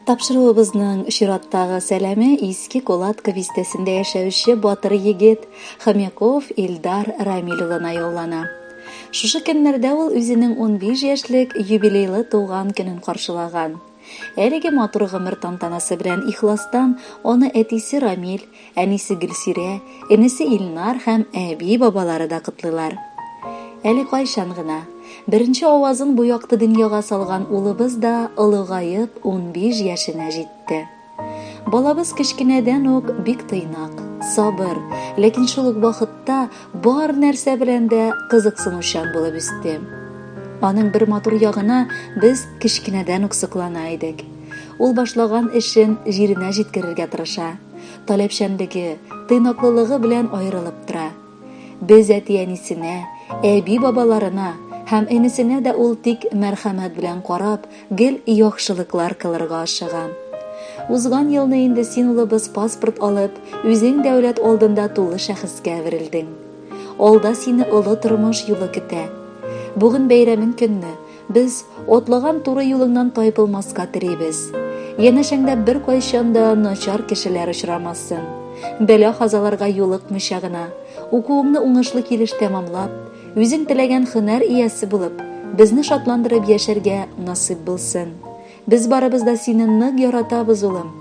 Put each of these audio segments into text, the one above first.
Тапшыруыбызның чираттагы сәламе Иске Кулатка бистәсендә яшәүче батыр егет Хомяков Илдар Рамил улына юллана. Шушы көннәрдә ул үзенең 15 яшьлек юбилейлы туган көнен каршылаган. Әлеге матур гомер тантанасы белән ихластан аны әтисе Рамил, әнисе Гөлсирә, энесе Илнар һәм әби-бабалары да котлыйлар. Әле кайчан гына, беренче авазын бу якты дөньяга салган улыбыз да олыгаеп 15 яшенә җитте. Балабыз кечкенәдән үк бик тыйнак, сабыр, ләкин шул ук вакытта бар нәрсә белән дә кызыксынучан булып үсте. Аның бер матур ягына без кечкенәдән үк соклана идек. Ул башлаган эшен җиренә җиткерергә тырыша, таләпчәнлеге, тыйнаклылыгы белән аерылып тора. Без әти-әнисенә, әби-бабаларына һәм энесенә дә ул тик мәрхәмәт белән карап, гел яхшылыклар кылырга ашыга. Узган елны инде син улыбыз паспорт алып, үзең дәүләт алдында тулы шәхескә әверелдең. Алда сине олы тормыш юлы көтә. Бүген бәйрәмең көнне, Без атлаган туры юлыңнан тайпылмаска телибез. Янәшәңдә беркайчан да начар кешеләр очрамасын. Бәла-казаларга юлыкмыйча гына, укуыңны уңышлы килеш тәмамлап, үзең теләгән һөнәр иясе булып, безне шатландырып яшәргә насыйп булсын. Без барыбыз да сине нык яратабыз, улым.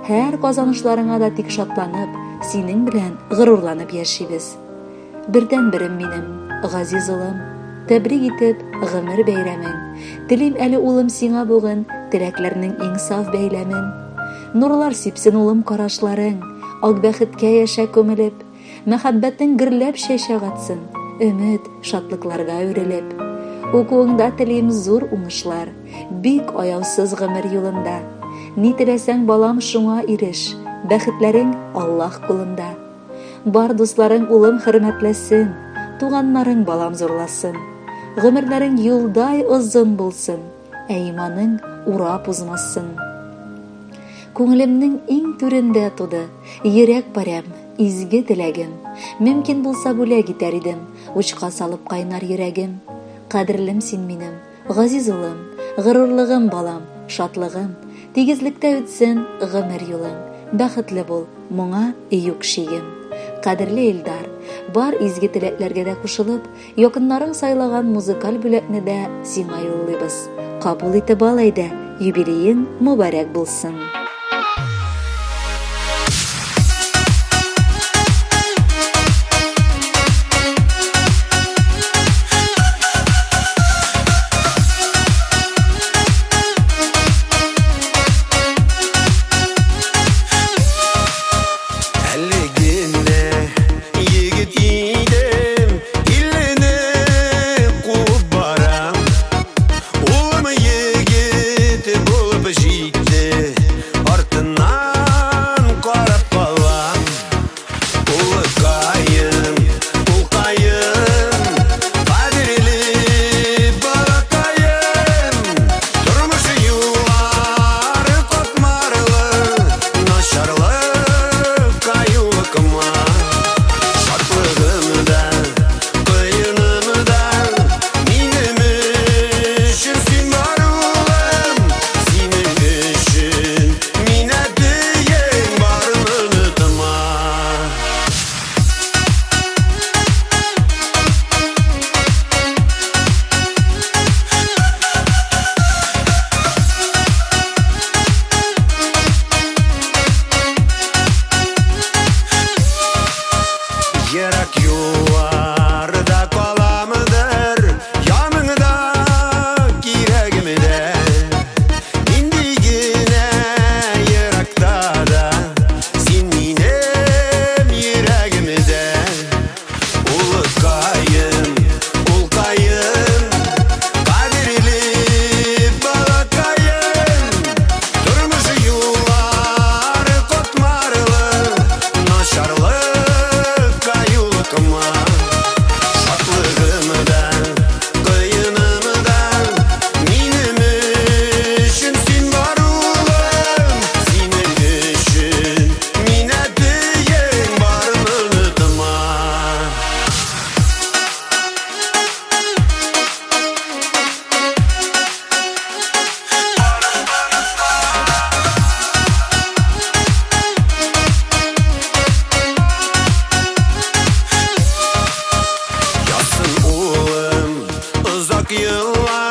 Һәр казанышларыңа да тик шатланып, синең белән горурланып яшибез. Бердәнберем минем, газиз улым, тәбрик итеп, гомер бәйрәмең. Телим әле, улым, сиңа бүген теләкләрнең иң саф бәйләмен. Нурлар сипсен, улым, карашларың, ак бәхеткә яшә күмелеп. Мәхәббәтең гөрләп чәчәк атсын, өмет, шатлыкларга үрелеп. Укуыңда телим зур уңышлар, бик аяусыз гомер юлында. Ни теләсәң, балам, шуңа иреш, бәхетләрең Аллаһ кулында. Бар дусларың, улым, хөрмәтләсен, туганнарың, балам, зурласын. Гомерләрең юлдай озын булсын, ә иманың урап узмасын. Күңелемнең иң түрендә туды, йөрәк парәм, изге теләгем. Мөмкин булса бүләк итәр идем, учка салып кайнар йөрәгем. Кадерлем син минем, газиз улым, горурлыгым, балам, шатлыгым. Тигезлектә үтсен гомер юлың, бәхетле бул, моңа юк шигем. Кадерле Илдар, бар изге теләкләргә дә кушылып, Якыннарың сайлаган музыкаль бүләкне дә сиңа юллыйбыз. Кабул итеп ал әйдә, юбилеең мөбарәк булсын! Әле генә егет идем, иллене куып барам. Улым егет булып җитте. Ерак еллар.